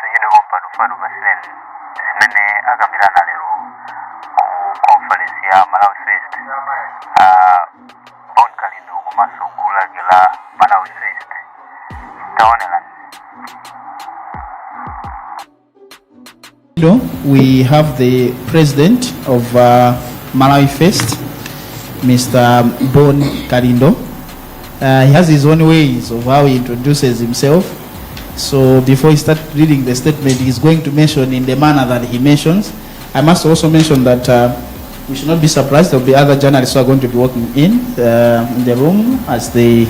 Posachedwa pompano tikupatsireni zimene akambirana lero ku conference ya Malawi First, Bon Kalindo komanso gulu lake la Malawi First. Taonerani. We have the president of Malawi First, Mr. Bon Kalindo. He has his own ways of how he introduces himself. So before he starts reading the statement, he's going to mention in the manner that he mentions. I must also mention that we should not be surprised. There will be other journalists who are going to be walking in the room as the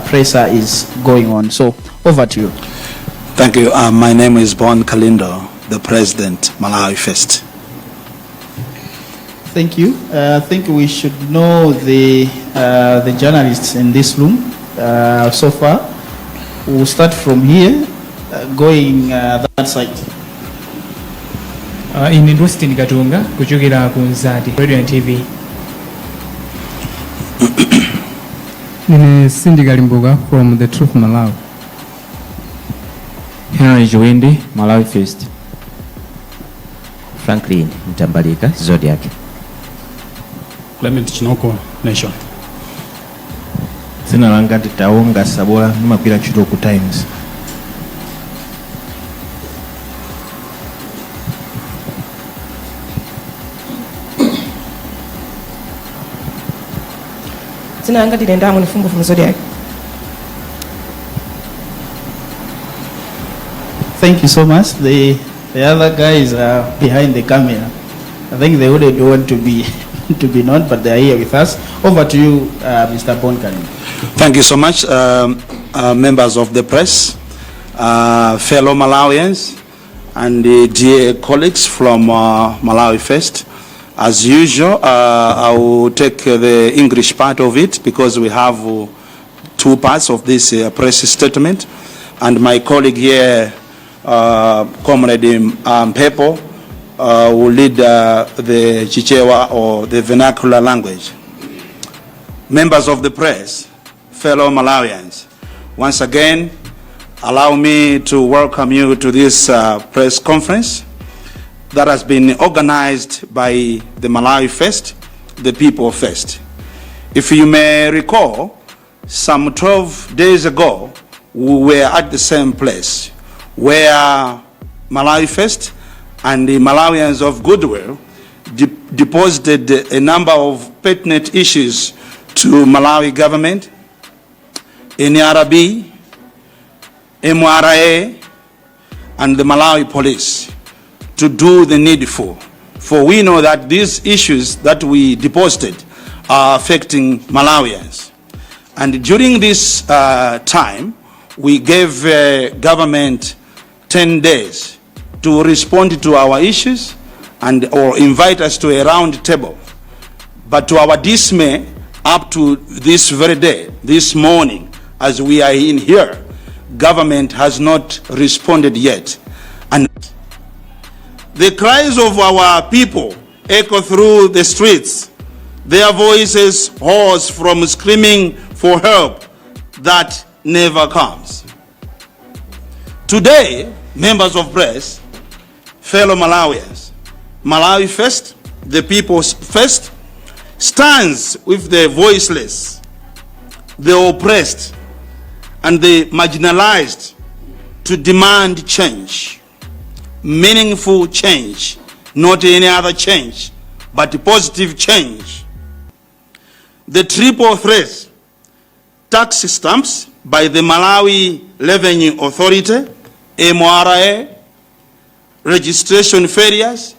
presser is going on. So over to you. Thank you. My name is Bon Kalindo, the president, Malawi First. Thank you. I think we should know the journalists in this room so far. We'll start from here, going that side. Ine ndi Austin Katunga kuchokera ku Mzati Radio and TV. Ndine Cindy Kalimbuka from The Truth Malawi. Henry Chiwindi, Malawi First. Franklin Mtambalika, Zodiak. Clement Chinoko, Nation. Dzina langa ndi Taonga Sabola, ndimagwira ntchito ku Times. Dzina langa ndine Ndamwe Mfumbu from Zodiak. Thank you so much. The other guys are behind the camera. I think they wouldn't want to be known, but they are here with us. Over to you, Mr. Bon Kalindo. Thank you so much, members of the press, fellow Malawians, and dear colleagues from Malawi First. As usual, I will take the English part of it because we have two parts of this press statement. And my colleague here, Comrade Pepo, will lead the Chichewa or the vernacular language. Members of the press, fellow Malawians, once again, allow me to welcome you to this press conference that has been organized by the Malawi First, the People First. If you may recall, some 12 days ago, we were at the same place where Malawi First and the Malawians of Goodwill deposited a number of pertinent issues to Malawi government, NRB, MRA, and the Malawi police to do the needful. For we know that these issues that we deposited are affecting Malawians. And during this time, we gave government 10 days to respond to our issues and or invite us to a round table. But to our dismay, up to this very day, this morning, as we are in here, government has not responded yet. And the cries of our people echo through the streets, their voices hoarse from screaming for help that never comes. Today, members of press, fellow Malawians, Malawi First, the People's First, stands with the voiceless, the oppressed, and the marginalized to demand change, meaningful change, not any other change, but positive change. The triple threat, tax stamps by the Malawi Revenue Authority, MRA, registration failures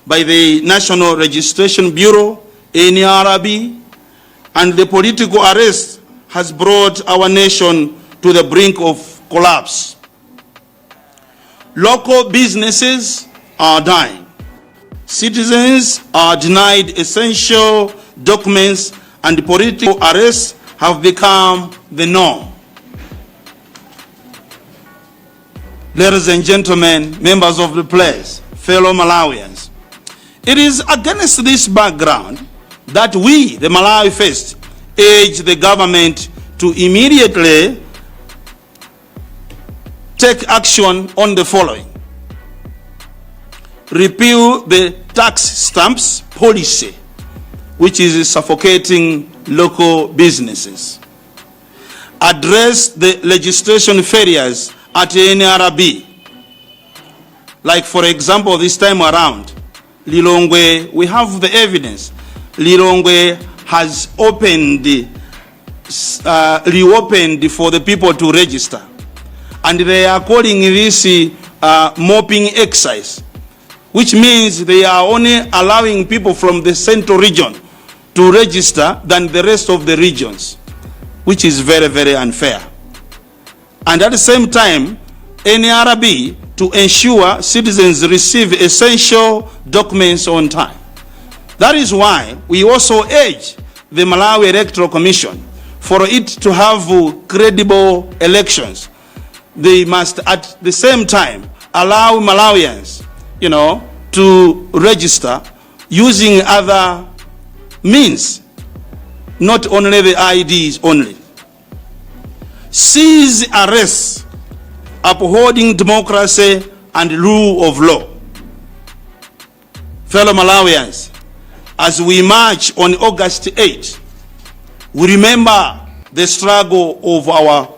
by the National Registration Bureau, NRB, and the political arrest has brought our nation to the brink of collapse. Local businesses are dying. Citizens are denied essential documents, and political arrests have become the norm. Ladies and gentlemen, members of the press, fellow Malawians, it is against this background that we, the Malawi First, urge the government to immediately take action on the following. Repeal the tax stamps policy, which is suffocating local businesses. Address the registration failures at NRB. Like, for example, this time around, Lilongwe, we have the evidence. Lilongwe has reopened for the people to register. And they are calling this mopping exercise, which means they are only allowing people from the central region to register than the rest of the regions, which is very, very unfair. And at the same time, NRB to ensure citizens receive essential documents on time. That is why we also urge the Malawi Electoral Commission for it to have credible elections. They must at the same time allow Malawians to register using other means, not only the IDs only. Cease arrests, upholding democracy and rule of law. Fellow Malawians, as we march on August 8, we remember the struggle of our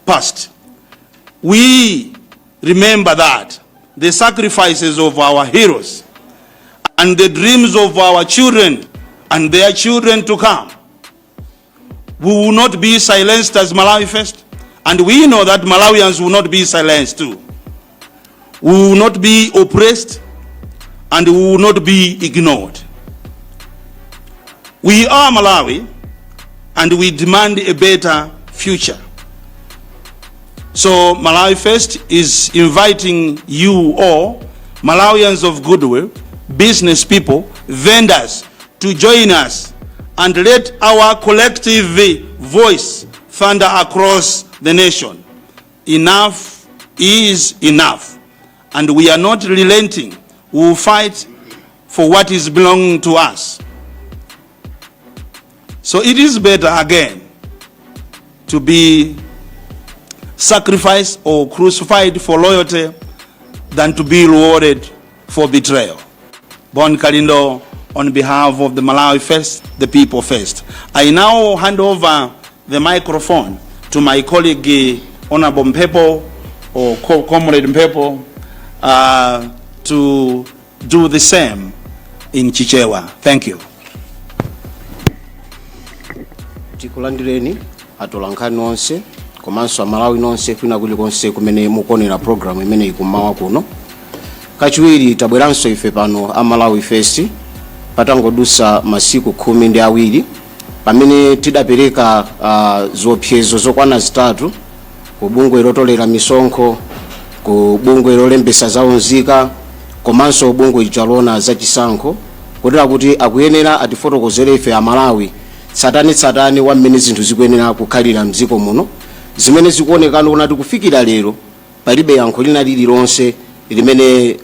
past. We remember that the sacrifices of our heroes and the dreams of our children and their children to come. We will not be silenced as Malawi First, and we know that Malawians will not be silenced too. We will not be oppressed and we will not be ignored. We are Malawi and we demand a better future. So Malawi First is inviting you all, Malawians of goodwill, business people, vendors, to join us and let our collective voice thunder across the nation. Enough is enough. And we are not relenting. We will fight for what is belonging to us. So it is better again to be sacrificed or crucified for loyalty than to be rewarded for betrayal. Bon Kalindo, on behalf of the Malawi First, the people first. I now hand over the microphone to my colleague, Honorable Mpepo, or Comrade Mpepo, to do the same in Chichewa. Thank you. Tikulandireni atolankhani nonse komanso Amalawi nonse kwina kulikonse kumene mukuonera programu imeneyi kummawa kuno. Kachiwiri tabweranso ife pano a Malawi First patangodusa masiku 12 pamene tidapereka ziopsezo zokwana zitatu ku bungwe lotolera misonkho, ku bungwe lolembesa zaunzika komanso bungwe lichalona zachisankho, kotera kuti akuyenera atifotokozere ife Amalawi tsatanetsatane wa mmene zinthu zikuyenera kukhalira mdziko muno, zimene zikuonekana kunati kufikira lero palibe yankho lina lililonse limene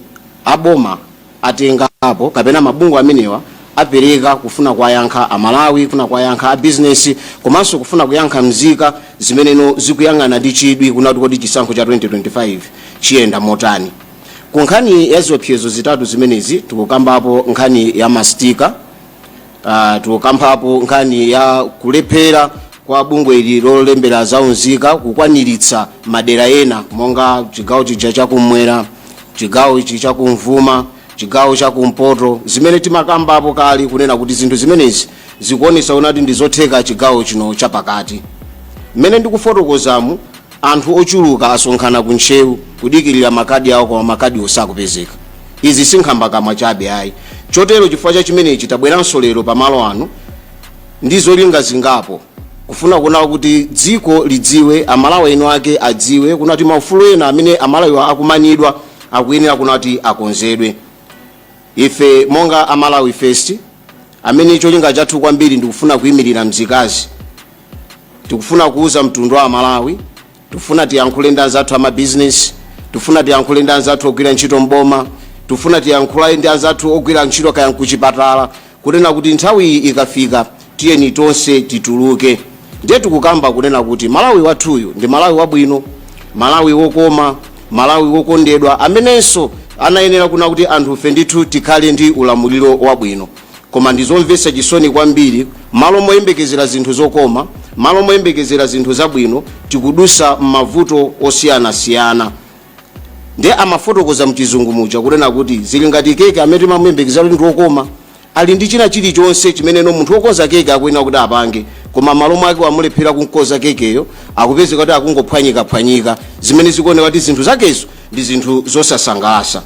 aboma atengapo kapena mabungwe amenewa apereka kufuna kuwayankha Amalawi, kufuna kuwayankha abizinesi komanso kufuna kuyankha mzika zimeneno zikuyang'ana ndi chidwi kunati kodi chisankho cha 2025 chiyenda motani. Ku nkhani ya ziopsezo zitatu zimenezi, tikukambapo nkhani ya ma sticker, tikukambapo nkhani ya kulephera kwa bungwe ili lolembera zaunzika kukwaniritsa madera ena monga chigawo chija chakumwera, chigawo ichi chakumvuma, chigawo chakumpoto, zimene timakambapo kale kunena kuti zinthu zimenezi zikuonesa kunati ndi zotheka chigawo chino chapakati. Mmene ndikufotokozamu, anthu ochuluka asonkhana ku Ntcheu kudikirira makadi awo, koma makadi osakupezeka. Izi si nkhambakamwa chabe ayi. Chotero chifukwa cha chimenechi tabweranso lero pamalo ano ndi zolinga zingapo, kufuna kuona kuti dziko lidziwe, Amalawi eno ake adziwe kunati maufulu ena amene Amalawiwa akumanidwa akuyenera kunati akonzedwe. Ife monga Amalawi First, amene cholinga chathu kwambiri ndikufuna kuyimirira mzikazi, tikufuna kuuza mtundu wa Amalawi, tifuna tiyankhule ndi anzathu amabizinesi, tifuna tiyankhule ndi anzathu ogwira ntchito mboma, tifuna tiyankhule ndi anzathu ogwira ntchito kaya kuchipatala, kunena kuti nthawi iyi ikafika tiyeni tonse tituluke. Ndiye tikukamba kunena kuti Malawi wathuyu ndi Malawi wabwino, Malawi wokoma, Malawi wokondedwa, amenenso anayenera kuna kuti anthufe ndithu tikhale ndi ulamuliro wabwino. Koma ndizomvetsa chisoni kwambiri, malo moyembekezera zinthu zokoma, malo moyembekezera zinthu zabwino, tikudusa m'mavuto osiyanasiyana. Ndiye amafotokoza mchizungu muja kunena kuti zili ngati keke amene timamuyembekezera kuti ndi wokoma, ali ndi china chilichonse chimene no munthu wokonza keke akuyenera kuti apange, koma malo mwake wamulephera kunkoza kekeyo, akupezeka kuti akungophwanyikaphwanyika, zimene zikuoneka kuti zinthu zakezo ndi zinthu zosasangalatsa.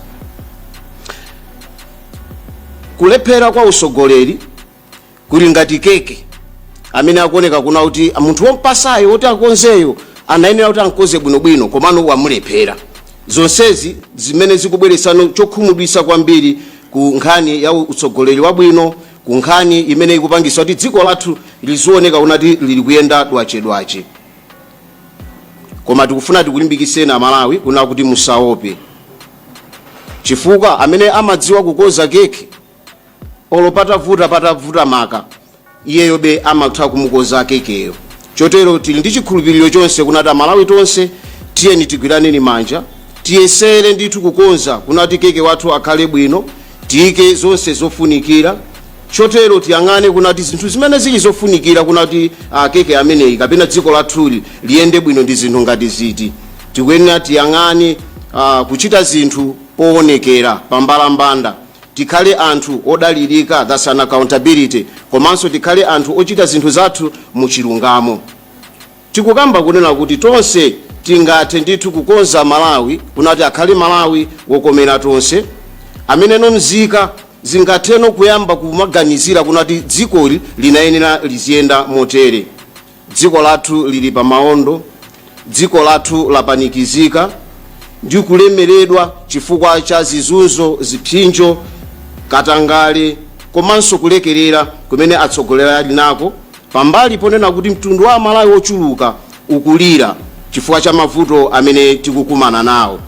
Kulephera kwa usogoleri kuli ngati keke amene akuoneka kuna kuti munthu wompasayo woti akonzeyo anayenera kuti ankoze bwinobwino, komano wamulephera. Zonsezi zimene zikubweretsano chokhumudwitsa kwambiri ku nkhani ya utsogoleri wabwino, ku nkhani imene ikupangisa kuti dziko lathu lizioneka kunati lili kuyenda dwachedwache. Koma tikufuna tikulimbikitseni Amalawi kuna kuti musaope, chifukwa amene amadziwa kukonza keke, olo patavuta patavuta maka, iyeyobe amatha kumukonza kekeyo. Chotero tili ndi chikhulupiriro chonse kunati Amalawi tonse tiyeni tigwiraneni manja, tiyesere ndithu kukonza kunati keke wathu akhale bwino, tiyike zonse zofunikira. Chotero tiyang'ane kunati zinthu zimene zili zofunikira kunati keke ameneyi kapena dziko lathuli liyende bwino ndi zinthu ngati ziti. Tikuyenera tiyang'ane kuchita zinthu poonekera pambalambanda, tikhale anthu odalirika, that's an accountability, komanso tikhale anthu ochita zinthu zathu muchilungamo. Tikukamba kunena kuti tonse tingathe ndithu kukonza Malawi kunati akhale Malawi wokomera tonse, amene nomzika zingatheno kuyamba kumaganizira kunati dzikoli linayenera liziyenda motere. Dziko lathu lili pa maondo, dziko lathu lapanikizika ndi kulemeredwa chifukwa cha zizunzo, zipsinjo, katangale komanso kulekerera kumene atsogoleri ali nako, pambali ponena kuti mtundu wa Amalawi wochuluka ukulira chifukwa cha mavuto amene tikukumana nawo.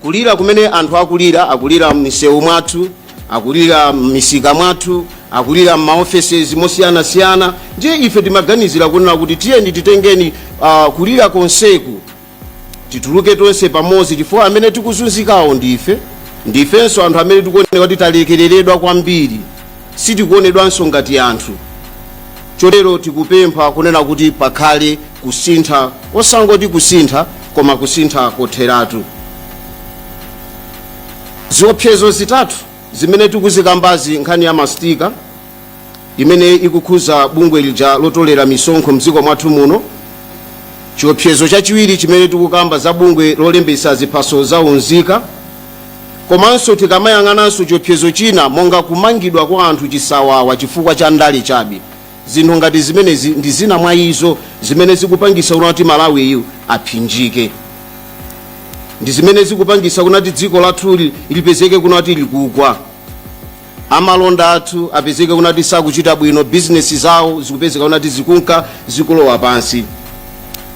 Kulira kumene anthu akulira, akulira m'misewu mwathu, akulira m'misika mwathu, akulira m'maofesezi mosiyanasiyana. Ndiye ife timaganizira kunena kuti tiyeni titengeni kulira konseku, tituluke tonse pamodzi, chifukwa amene tikuzunzikawo ndife, ndifenso anthu amene tikuoneka kuti talekereredwa kwambiri, sitikuonedwanso ngati anthu. Chotero tikupempha kunena kuti pakhale kusintha, osangoti kusintha koma kusintha kotheratu. Ziopsezo zitatu zimene tikuzikambazi, nkhani ya ma sticker imene ikukhuza bungwe lija lotolera misonkho mdziko mwathu muno, chiopsezo chachiwiri chimene tikukamba za bungwe lolembetsa ziphaso za unzika, komanso tikamayang'ananso chiopsezo china monga kumangidwa kwa anthu chisawawa chifukwa cha ndale chabe. Zinthu ngati zimenezi ndi zina mwa izo zimene zikupangisa kunati Malawiyu aphinjike, ndi zimene zikupangisa kunati dziko lathuli lipezeke kunati likugwa, amalonda athu apezeke kunati sakuchita bwino, bizinesi zawo zikupezeka kunati zikunka zikulowa pansi.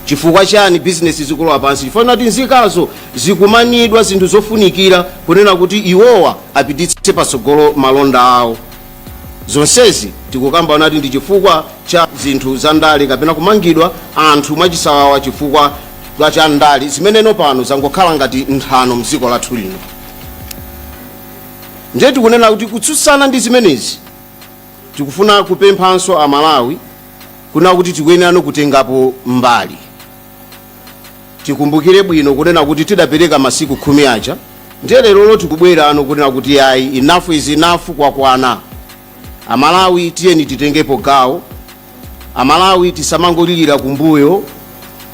Chifukwa chani bizinesi zikulowa pansi? Chifukwa kunati nzikazo zikumanidwa zinthu zofunikira kunena kuti iwowa apititse patsogolo malonda awo. Zonsezi tikukamba nati ndi chifukwa cha zinthu za ndale kapena kumangidwa anthu mwachisawawa chifukwa cha ndale, zimeneno pano zangokhala ngati nthano mdziko lathu lino. Ndiye tikunena kuti kutsutsana ndi zimenezi, tikufuna kupemphanso Amalawi kuna kuti tikuyenera kutengapo mbali. Tikumbukire bwino kunena kuti tidapereka masiku 10 aja. Ndiye lerolo tikubwera ano kunena kuti ayi, enough is enough, kwakwana. Amalawi, tiyeni titengepo gawo. Amalawi, tisamangolirira kumbuyo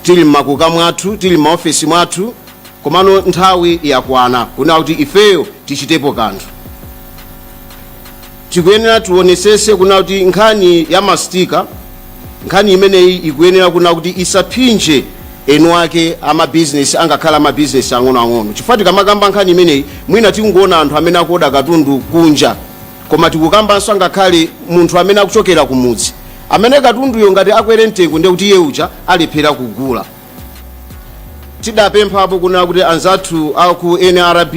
tili mmakuka mwathu, tili m'maofesi mwathu, komano nthawi yakwana kunena kuti ifeyo tichitepo kanthu. Tikuyenera tionesese kuna kuti nkhani ya ma sticker, nkhani imeneyi ikuyenera kuna kuti isaphinje enu ake amabizinesi, angakhala amabizinesi ang'onoang'ono, chifukwa tikamakamba nkhani imeneyi mwina tingoona anthu amene akuoda katundu kunja, koma tikukambanso angakhale munthu amene akuchokera kumudzi, amene katunduyo ngati akwere mtengo ndiye kuti iye uja alephera kugula. Tidapemphapo kunena kuti anzathu aku NRB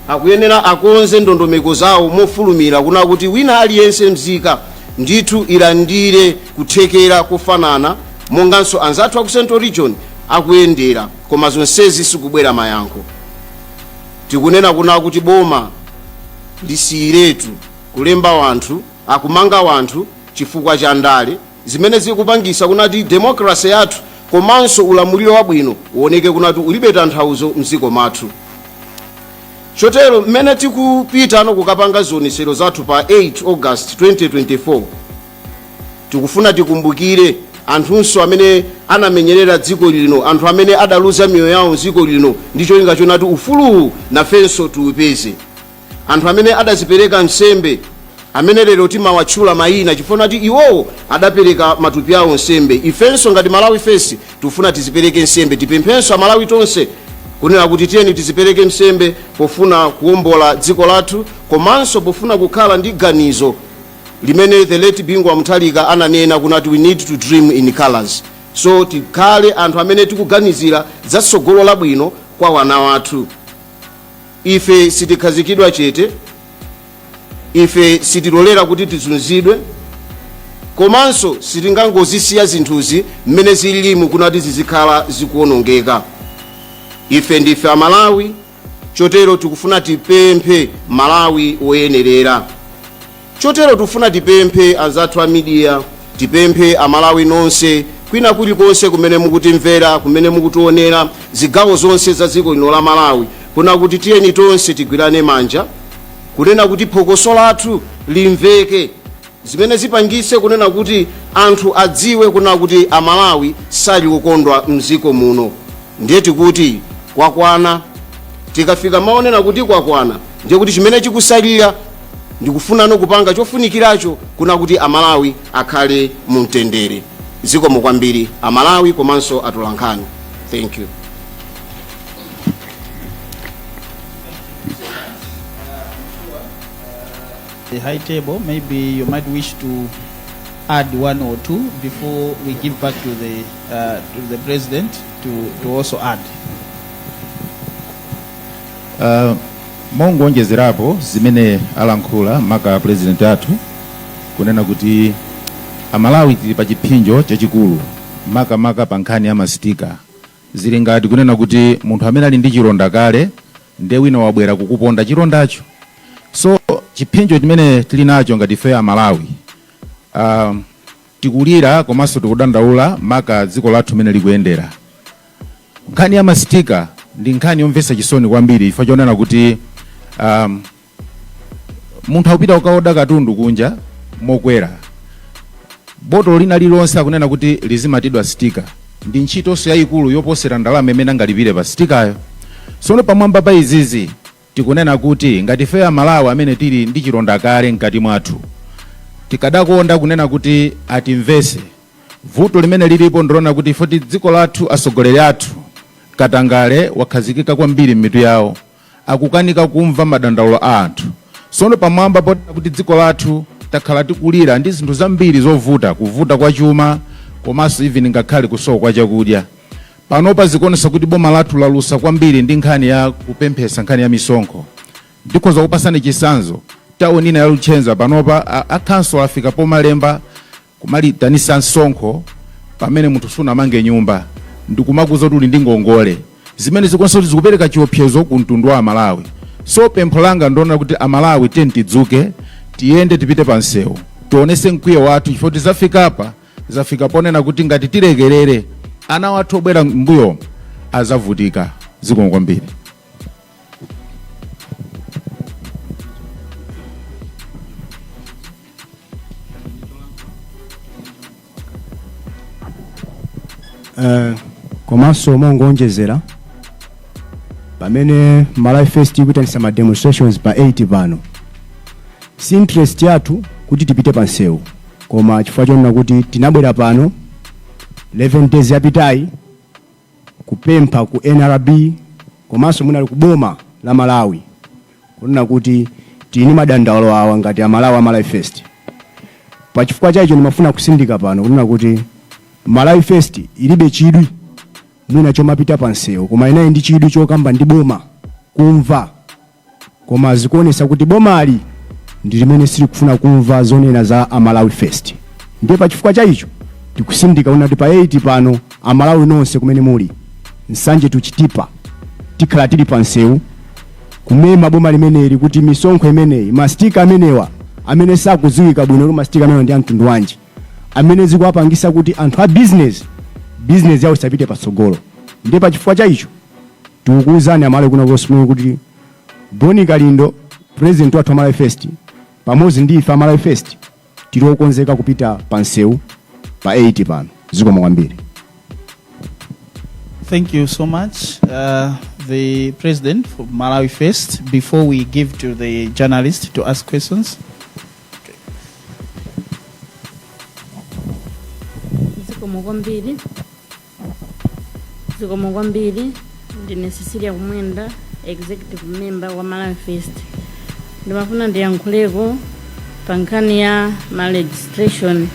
akuyenera akonze ndondomeko zawo mofulumira kuna kuti wina aliyense mzika ndithu ilandire kuthekera kofanana monganso anzathu aku Central Region akuyendera, koma zonsezi sikubwera mayankho. Tikunena kuna kuti boma lisiyiretu kulemba wanthu, akumanga wanthu chifukwa cha ndale, zimene zikupangisa kunati democracy yathu komanso ulamuliro wabwino uoneke kunati ulibe tanthauzo mdziko mwathu. Chotero mmene tikupitano kukapanga zionesero zathu pa 8 August 2024, tikufuna tikumbukire anthunso amene anamenyerera dziko lino, anthu amene adaluza miyoyo yawo mdziko lino ndi cholinga chonati ufuluwu nafenso tiupeze, anthu amene adazipereka nsembe, amene lero timawatchula mayina chifukwa kuti iwowo adapereka matupi awo nsembe. Ifenso ngati Malawi First tikufuna tizipereke nsembe. Tipemphenso Amalawi tonse kunena kuti tiyeni tizipereke nsembe pofuna kuwombola dziko lathu, komanso pofuna kukhala ndi ganizo limene the late Bingu wa Mutharika ananena kunati we need to dream in colors. So tikhale anthu amene tikuganizira zatsogolo labwino kwa wana wathu. Ife sitikhazikidwa chete, ife sitilolera kuti tizunzidwe, komanso sitingangozisiya zinthuzi mmene zililimu kunati zizikhala zikuwonongeka. Ife ndife Amalawi, chotero tikufuna tipemphe Malawi woyenerera. Chotero tikufuna tipemphe anzathu a media, tipemphe Amalawi nonse kwina kulikonse kumene mukutimvera, kumene mukutionera, zigawo zonse za dziko lino la Malawi, kuna kuti tiyeni tonse tigwirane manja kunena kuti phokoso lathu limveke, zimene zipangise kunena kuti anthu adziwe kunena kuti Amalawi sali kukondwa mdziko muno. Ndiye tikuti kwakwana. Tikafika maonena kuti kwakwana, ndiye kuti chimene chikusalira ndikufunano kupanga chofunikiracho kuna kuti Amalawi akhale mumtendere. Zikomo kwambiri Amalawi komanso atolankhani. Thank you. The high table, maybe you might wish to add one or two before we give back to the president to also add. Mongonjezerapo zimene alankhula maka president athu, kunena kuti Amalawi tili pa chipsinjo chachikulu, makamaka pa nkhani ya ma sticker. Zili ngati kunena kuti munthu amene ali ndi chilonda kale, ndiye wina wabwera kukuponda chilondacho. So chipsinjo chimene tili nacho ngati ife Amalawi, tikulira komanso tikudandaula maka dziko lathu limene likuyendera. Nkhani ya ma sticker ndi nkhani yomvetsa chisoni kwambiri, chifukwa chonena kuti munthu akupita kukaoda katundu kunja mokwera, botolo lina lililonse akunena kuti lizimatidwa sticker, ndi ntchitonso yayikulu yoposera ndalama imene angalipire pa sticker yo. Tsono pamwamba pa izizi, tikunena kuti ngati ife Amalawi amene tili ndi chilonda kale mkati mwathu, tikadakonda kunena kuti atimvese. Vuto limene lilipo ndilona kuti ifoti dziko lathu, atsogoleri athu, katangale wakhazikika kwambiri m'mitu yawo, akukanika kumva madandaulo a anthu. Tsono pamwamba ponena kuti dziko lathu takhala tikulira ndi zinthu zambiri zovuta, kuvuta kwa chuma komanso even ngakhale kusowa kwa chakudya, panopa zikuonesa kuti boma lathu lalusa kwambiri ndi nkhani ya kupemphesa, nkhani ya misonkho. Ndikhoza kupasani chitsanzo, tawuni ina ya Luchenza, panopa a council afika pomalemba kumalitanisa msonkho pamene munthu sunamange nyumba, ndikumakuza kuti uli ndi ngongole, zimene zikuonesa kuti zikupereka chiopsezo ku mtundu wa Amalawi. So pempho langa ndiona kuti Amalawi tiyeni tidzuke, tiyende, tipite pa msewu, tionese mkwiyo wathu, chifukwa kuti zafikapa, zafika ponena kuti ngati tilekerere, ana wathu obwera mbuyo azavutika. Zikomo kwambiri. Komanso mongonjezera, pamene Malawi First ikuitanisa ma demonstrations pa 8 pano, si interest yathu kuti tipite pa msewu, koma chifukwa chonena kuti tinabwera pano 11 days yapitayi kupempha ku NRB komanso munali ku boma la Malawi kunena kuti tili ndi madandaulo awa ngati Amalawi a Malawi First. Pachifukwa chaicho ndimafuna kusindika pano kunena kuti Malawi First ilibe chidwi mwina chomapita pa msewu, koma inayi ndi chidwi chokamba ndi boma kumva, koma zikuonesa kuti bomali ndi limene silikufuna kumva zonena za Amalawi First. Ndiye pachifukwa cha icho tikusindika kunati pa 8 pano, Amalawi nonse kumene muli, Nsanje to Chitipa, tikhala tili pa msewu. Kumema boma limeneli kuti misonkho imeneyi, ma sticker amenewa amene sakudziwika bwino kuti ma sticker amenewa ndi amtundu wanji, amene zikuwapangisa kuti anthu a business yawo isapite patsogolo. Ndiye pachifukwa cha icho tikukuwuzani Amalawi kuno konse kuti Boni Kalindo, president wathu wa Malawi First, pamodzi ndi ife a Malawi First, tili okonzeka kupita pa msewu pa 8 pano. Zikomo kwambiri. Thank you so much, the president for Malawi First. Before we give to the journalist to ask questions. Zikomo kwambiri, zikomo kwambiri. Ndine Cecilia Kumwenda, executive member wa Malawi First. Ndimafuna ndiyankhuleko pa nkhani ya ma registration,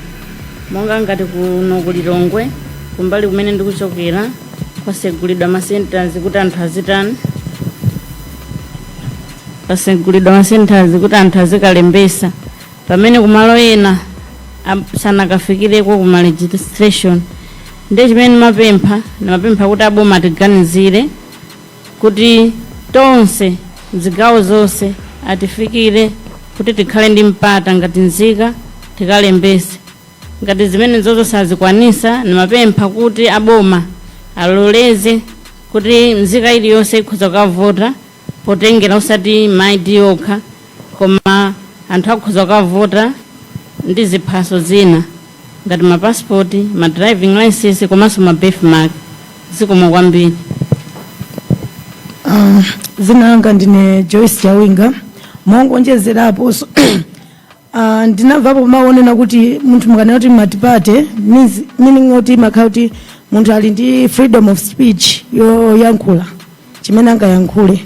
monga ngati kuno ku Lilongwe, kumbali kumene ndikuchokera, kwasegulidwa ma centers kuti anthu azitani, kwasegulidwa ma centers kuti anthu azikalembesa, pamene kumalo ena sanakafikireko kuma registration. Ndiye chimene ndimapempha, ndimapempha kuti aboma tiganizire kuti tonse mzigawo zonse atifikire kuti tikhale ndi mpata ngati nzika tikalembese. Ngati zimene zozo sazikwanisa, ndimapempha kuti aboma aloleze kuti nzika iliyonse ikhoza kukavota potengera osati ma ID okha, koma anthu akhoza kukavota ndi ziphaso zina ngati ma passport, ma driving license komanso ma birthmark. Zikomo kwambiri. Dzina langa ndine Joyce Chawinga. Mongonjezeraponso, ndinamvapo maonena kuti munthu mukanena kuti multiparty means meaning kuti makhala kuti munthu ali ndi freedom of speech yoyankhula chimene angayankhule.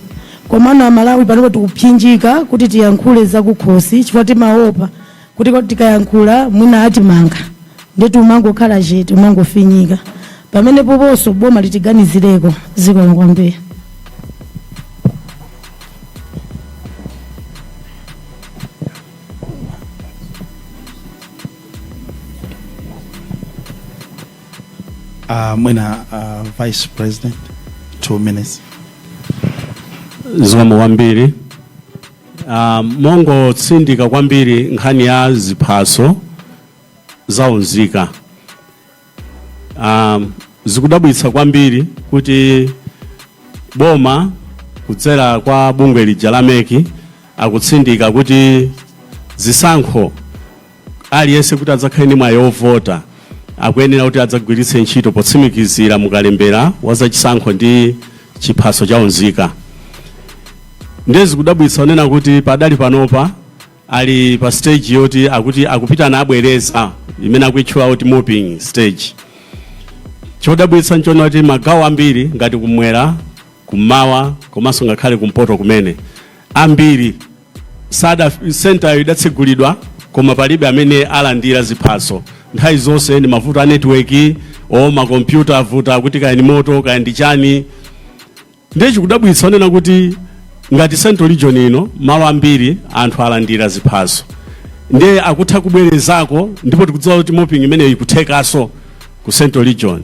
Komano Amalawi panopo tikupsinjika kuti tiyankhule zakukhosi chifukwa timaopa kuti kodi tikayankhula mwina atimanga, ndiye umangokhala chete, umangofinyika. Pamene poponso boma litiganizireko. Zikomo kwambiri. Mwina, Vice President, 2 minutes. Zikomo kwambiri. Mongotsindika kwambiri nkhani ya ziphaso zaunzika, zikudabwitsa kwambiri kuti boma kudzera kwa bungwe lija la MEC akutsindika kuti zisankho aliyense kuti adzakhale ndi mwayi ovota akuyenera kuti adzagwiritse ntchito potsimikizira mukalembera wa zachisankho ndi chiphaso chaunzika. Ndiye zikudabwitsa onena kuti padali panopa ali pa stage yoti akuti akupita nabwereza imene akuitchula kuti mopping stage. Chodabwitsa nchona kuti magawo ambiri ngati kumwera, kummawa komanso ngakhale kumpoto kumene ambiri sada center idatsegulidwa koma palibe amene alandira ziphaso. Nthawi zonse ndi mavuto a network o makompyuta avuta, kuti kaya ndi moto, kaya ndi chani. Ndiye chikudabwitsa onena kuti ngati Central Region ino malo ambiri anthu alandira ziphaso, ndiye akutha kubwerezako, ndipo tikudziwa kuti mopping imeneyi ikuthekanso ku Central Region.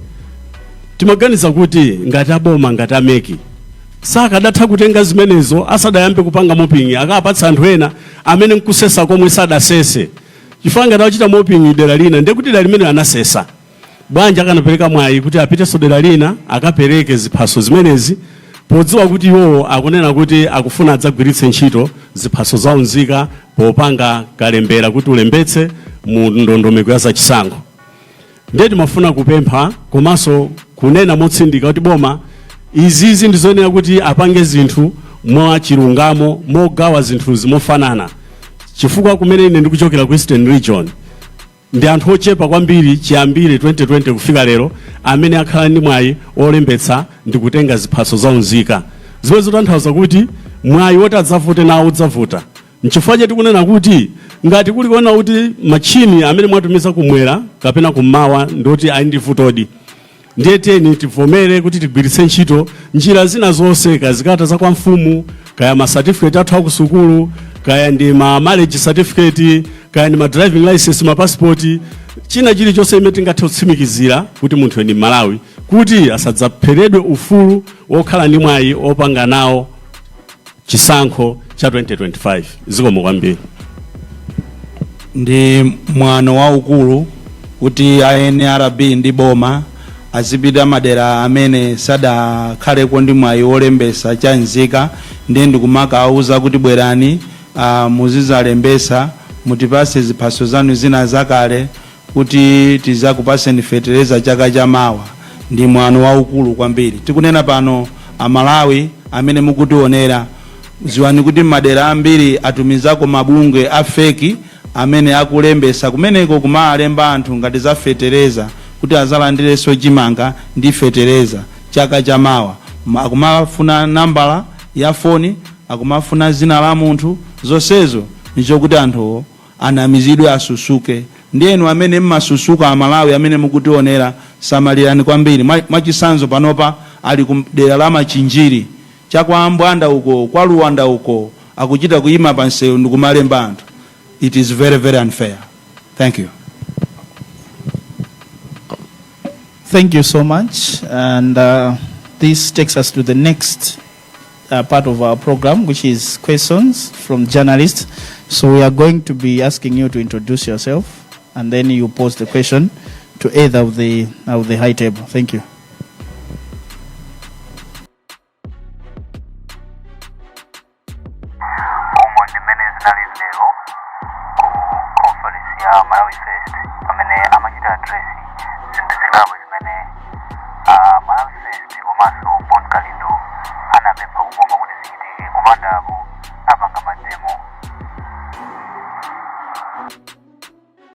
Timaganiza kuti ngati aboma, ngati a MEC, sakadatha kutenga zimenezo asadayambe kupanga mopping, akapatsa anthu ena amene nkusesa komwe sadasese, chifukwa ngati akuchita mopping dera lina, ndiye kuti dera limene anasesa bwanji akanapereka mwayi kuti apitenso dera lina akapereke ziphaso zimenezi, podziwa kuti iwowo akunena kuti akufuna adzagwiritse ntchito ziphaso zaunzika popanga kalembera kuti ulembetse mu ndondomeko ya zachisankho. Ndiye timafuna kupempha komanso kunena motsindika kuti boma izizi ndizoyenera kuti apange zinthu mwa chilungamo, mogawa zinthuzi mofanana, chifukwa kumene ine ndikuchokera ku Eastern Region ndi anthu ochepa kwambiri chiyambire 2020 kufika lero amene akhala ndi mwayi olembetsa ndi kutenga ziphaso zaunzika, zimene zotanthauza kuti mwayi woti adzavote nawo udzavuta. Nchifukwa chake tikunena kuti ngati kuli kuona kuti machini amene mwatumiza kumwera kapena kummawa ndoti ali ndi vutodi, ndiye tiyeni tivomere kuti tigwiritse ntchito njira zina zonse, kaya zikalata za kwa mfumu, kaya ma certificate athu akusukulu, kaya ndi ma marriage certificate, kaya ndi ma driving license, ma passport, china chilichonse imene tingathe kutsimikizira kuti munthu ndi Malawi, kuti asadzapheredwe ufulu wokhala ndi mwayi opanga nawo Chisankho cha 2025. Zikomo kwambiri. Ndi mwano waukulu kuti a NRB ndi boma azipita madera amene sadakhaleko ndi mwayi wolembesa cha nzika, ndiye ndikumakawuza kuti bwerani, muzizalembesa, mutipase ziphaso zanu zina zakale kuti tizakupaseni fetereza chaka chamawa. Ndi mwano waukulu kwambiri. Tikunena pano, Amalawi amene mukutionera, ziwani kuti madera ambiri atumizako mabungwe a fake amene akulembesa kumeneko, kumalemba anthu ngati za fetereza kuti azalandirenso chimanga ndi fetereza chaka chamawa. Akumafuna nambala ya foni, akumafuna zina la munthu, zonsezo nichokuti anthuwo anamizidwe, asusuke. Ndiyenu amene mmasusuka, Amalawi amene mukutionera, samalirani kwambiri. Mwachisanzo, panopa ali ku dera la Machinjiri, chakwa Mbwanda uko, kwa Luwanda uko, akuchita kuyima pa msewu ndikumalemba anthu. It is very, very unfair. Thank you. Thank you so much. And this takes us to the next part of our program, which is questions from journalists. So we are going to be asking you to introduce yourself, and then you pose the question to either of the high table. Thank you. Umo ndi mmene zinali lero ku conference ya Malawi First, pamene amachita address zinthu zingapo zimene Malawi First komanso